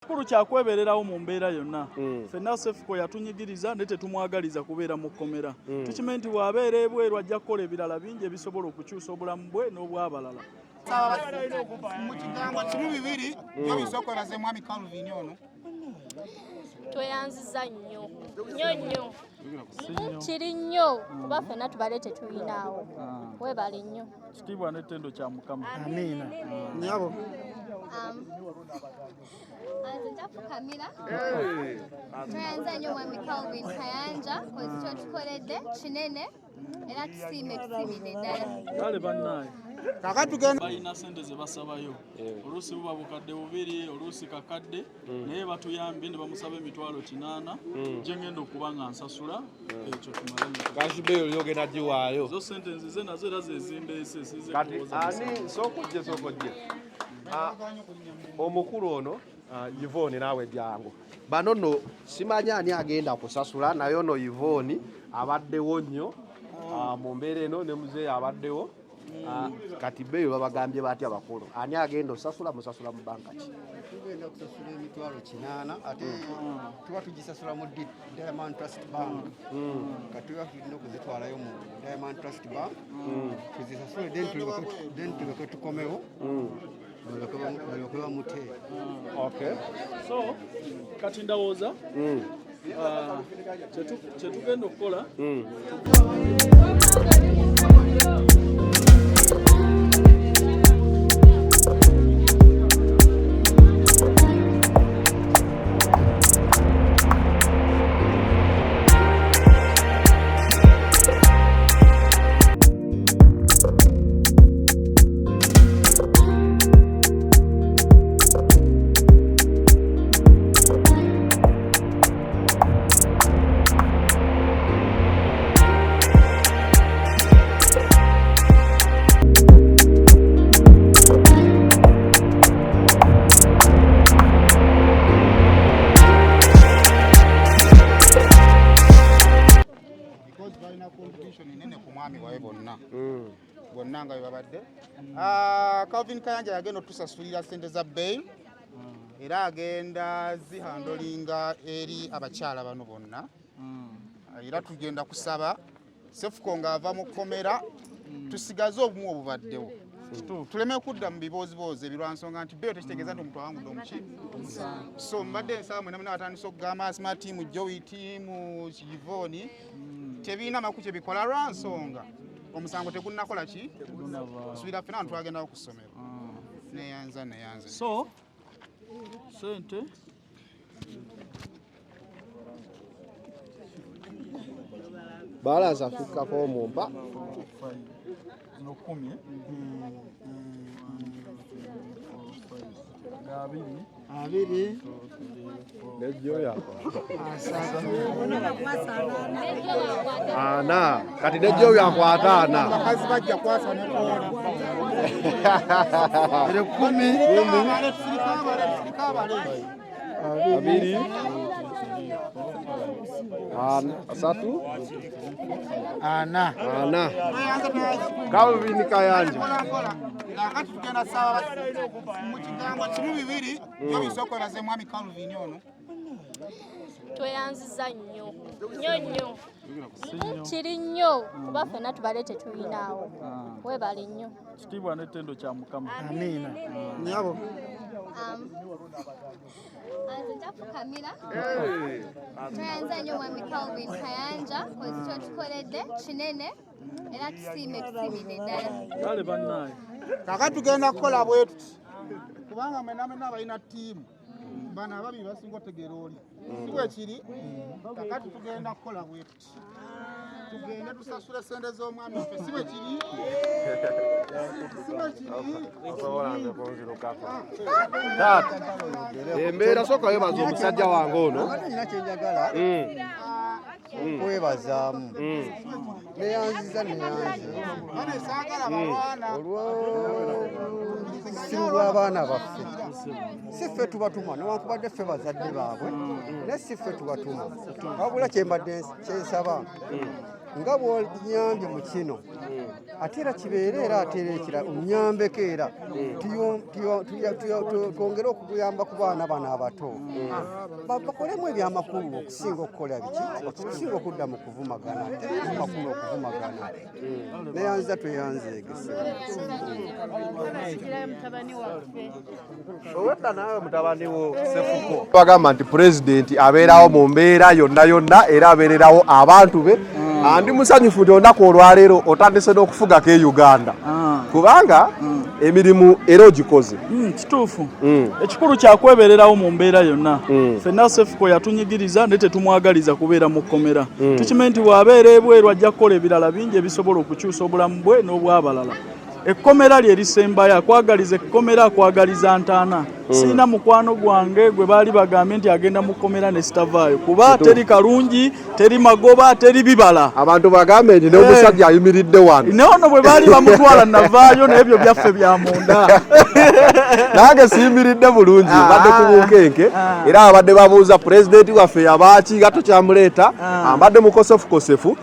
Kikulu kyakwebererawo mu mbeera yonna. Ffenna Sefuko yatunyigiriza naye tetumwagaliza kubeera mu kkomera. Tukimanyi nti bw'abeera ebweru ajja kukola ebirala bingi ebisobola okukyusa obulamu bwe n'obw'abalala. Mu kigambo kimu bibiri byobisa okwebaza mwami Calvin ono. Tweyanziza nnyo nnyo nnyo, kiri nnyo kuba ffenna tubale tetulinaawo. Weebale nnyo. Kitiibwa n'ettendo kya Mukama. Amiina. Nyabo. Nze njafukamira. Tweyanza nnyo mwami Calvin Kayanja kozi kyotukoledde kinene era tusiime, tusiimidde ddala. Kale bannaaye. Kakati tugenda Balina sente ze basabayo, oluusi buba bukadde bubiri, oluusi kakadde, naye batuyambye ne bamusaba 800,000 gye ngenda okuba nga nsasula ekyo tumale. Cash bail yogenda giwaayo. Zo sente nzize nazo era zezimbeese size Kati kuwoza ani musango. sooka ojje, sooka ojje. Ah, omukulu ono, Yvonne, naawe jangu. Bano nno simanyi ani agenda kusasula, naye ono Yvonne abaddewo nnyo mu mbeera eno, ne muzeeyi abaddewo. Kati bail babagambye batya bakulu? Ani agenda osasula? Musasula mu banka ki? Tugenda kusasula 800,000, ate tuba tugisasula mu Diamond Trust Bank. Kati tuba tulina okuzitwalayo mu Diamond Trust Bank tuzisasule, then tulyoke tukomewo, balyoke bamute. Okay. So kati ndowooza kyetugenda okukola because balina competition nene ku mwami wawe bonna bonna nga bwe babadde. Calvin Kayanja yagenda otusasulira sente za bail era agenda zihandlinga eri abakyala bano bonna. Era tugenda kusaba Sefuko ng'ava mu kkomera tusigaze obumu obubaddewo, tuleme kudda mu bibooziboozi ebirwansonga nti bail tekitegeeza nti omuntu awangudde omuki. So mbadde nsaba mwena mwena batandise okugamba asima tiimu Joey, tiimu Yvonne, tebirina makulu kyebikola lwa nsonga omusango tegunnakola ki nsubira ffena abantu twagendawo ku ssomero. Neyanza, neyanza. So sente Balance afikkako omumpa. Zino 10, eh? Nga 20. 20. Nejjo yakwata. 30. 40. Kati nejjo yakwata 40. Abakazi bajja kwasa nekoona. Ere 10. Tusirike abale. 20, 30. 40. 40. Calvin Kayanja. Mpola. Kakati tugenda saba mu kigambo kimu bibiri byobisa okwebaza mwami Calvin ono. Tweyanziza nnyo nnyo nnyo, kiri nnyo kuba ffenna tubale tetulinaawo. Weebale nnyo. Kitiibwa n'ettendo kya Mukama. Amiina. Nyabo. Nze njafukamira. Tweyanza nnyo mwami Calvin Kayanja kozi kyotukoledde kinene era tusiime, tusiimidde ddala. Kale bannaaye. Kakati tugenda kukola bwe tuti kubanga mwena mwena abalina ttiimu bano ababiri basinga otegeera oli si bwe kiri. Kakati tugenda kukola bwe tuti, tugende tusasule sente z'omwami waffe, si bwe kiri, si bwe kiri? Osobola nze kunzirukako. Taata, embeera sooka weebaza omusajja wange ono. Ate nina kyenjagala okwebazaamu. Neyanziza, neyanze Bano saagala balwana. Olw'obusiru bw'abaana baffe. Si ffe tubatuma, newankubadde ffe bazadde baabwe, naye si ffe tubatuma. Wabula kyembadde kyensaba Nga bw'onyambye mu kino, ate era kibeere era ate era ekira onyambeko era twongere okuyamba ku baana bano abato bakolemu ebyamakulu okusinga okukola biki, okusinga okudda mu kuvumagana. Tebiri makulu okuvumagana. Neyanza tweyanzeegese. Owedda naawe mutabani wo Sefuko. Bagamba nti pulezidenti abeerawo mu mbeera yonna yonna era abeererawo abantu be. Ndi musanyufu nti olunaku olwaleero otandise n'okufugako e Uganda, kubanga emirimu era ogikoze. Kituufu. Ekikulu kyakwebererawo mu mbeera yonna. Ffenna Sefuko yatunyigiriza naye tetumwagaliza kubeera mu kkomera. Tukimanyi nti bw'abeera ebweru ajja kukola ebirala bingi ebisobola okukyusa obulamu bwe n'obw'abalala. Ekkomera lye lisembayo, akwagaliza ekkomera akwagaliza ntaana. Sirina mukwano gwange gwe baali bagambye nti agenda mu kkomera ne sitavaayo, kuba teri kalungi, teri magoba, teri bibala. Abantu bagambe nti n'omusajja ayimiridde wano. Naye ono bwe baali bamutwala navaayo, naye ebyo byaffe bya munda. Nange siyimiridde bulungi, mbadde ku bunkenke era abadde babuuza pulezidenti waffe yabaaki nga tokyamuleeta. Mbadde mukosefukosefu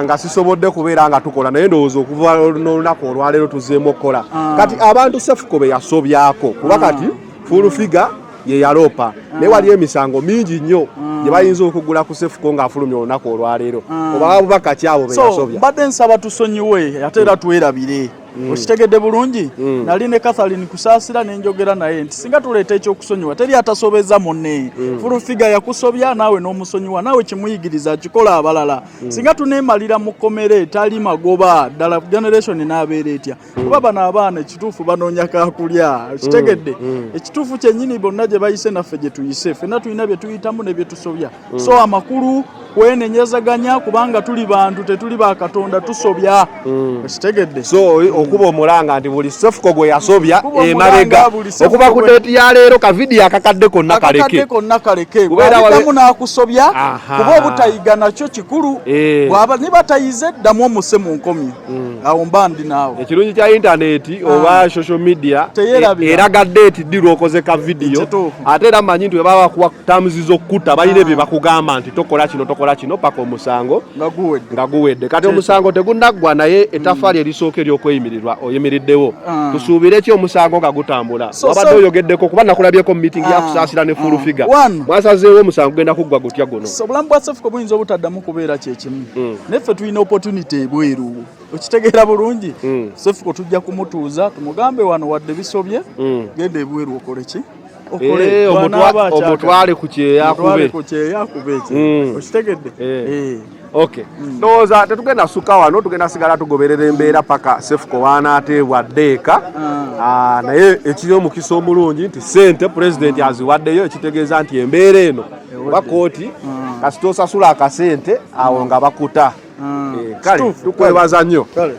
nga sisobodde kubeera nga tukola, naye ndowooza okuva n'olunaku olwaleero tuzzeemu okukola. Kati abantu Sefuko be yasobyako, kuba kati Full Figure ye yaloopa, naye waliyo emisango mingi nnyo gye bayinza okugula ku Sefuko ng'afulumya olunaku olwaleero. Oba bubaka ki abo be So yasobya? mbadde nsaba tusonyiwe ate era twerabire. Okitegedde bulungi? Nali ne Catherine Kusaasira nenjogera naye nti singa tuleeta ekyokusonyiwa, teri atasobeza munne. Full Figure yakusobya naawe n'omusonyiwa, naawe kimuyigiriza akikola abalala. Singa tuneemalira mu kkomera etali magoba ddala, generation n'abeera etya? Kuba bano abaana ekituufu banoonya kakulya. Okitegedde? Ekituufu kyennyini bonna gye bayise naffe gye tuyise, ffenna tulina bye tuyitamu ne bye tusobya. So amakulu kwenenyezaganya, kubanga tuli bantu, tetuli ba Katonda, tusobya. Okitegedde? So okuba omulanga nti buli Sefuko gwe yasobya Okuba emabega omulanga buli Sefuko okuva ku date ya leero, ka video akakadde konna akakadde kaleke konna kaleke. Kubeera bw'abiddamu n'akusobya, kuba obutayiga nakyo kikulu. Bw'aba niba tayize, ddamu omuse mu nkomyo, awo mba ndi naawe. Ekirungi kya intaneti oba social media Teyerabira. Eraga date ddi lwokoze ka video. Kituufu. Ate era manyi nti bwe baba bakuwa terms z'okutta, balina ebyo bakugamba nti tokola kino, tokola kino paka omusango nga guwedde. Nga guwedde. Kati omusango tegunaggwa, naye ettaffaali erisooka ery'okweyimirirwa oyimiriddewo. Tusuubire ki omusango nga gutambula? Wabadde oyogeddeko, kuba nakulabyeko mu meeting yakusaasira ne Full Figure. One. Mwasazeewo omusango gugenda kuggwa gutya guno? So obulamu bwa Sefuko buyinza obutaddamu kubeera kyekimu, naye ffe tulina opportunity ebweru. Okitegeera bulungi? Sefuko tujja kumutuuza tumugambe, wano wadde bisobye, genda ebweru okole ki? Okole. Bw'anaaba akyagala. Omutwale ku kyeyo Omutwale akube. Ku kyeyo akube ekyo. Okitegedde? Eh. Okay, ndowooza tetugenda sukka wano, tugenda sigala tugoberera embeera paka Sefuko waanaateebwa ddeeka. Naye ekiri omukisa omulungi nti sente pulezidenti aziwaddeyo, ekitegeeza nti embeera eno oba kooti kasita osasula akasente awo nga bakuta. Kale Kituufu. tukwebaza nnyo. Kale.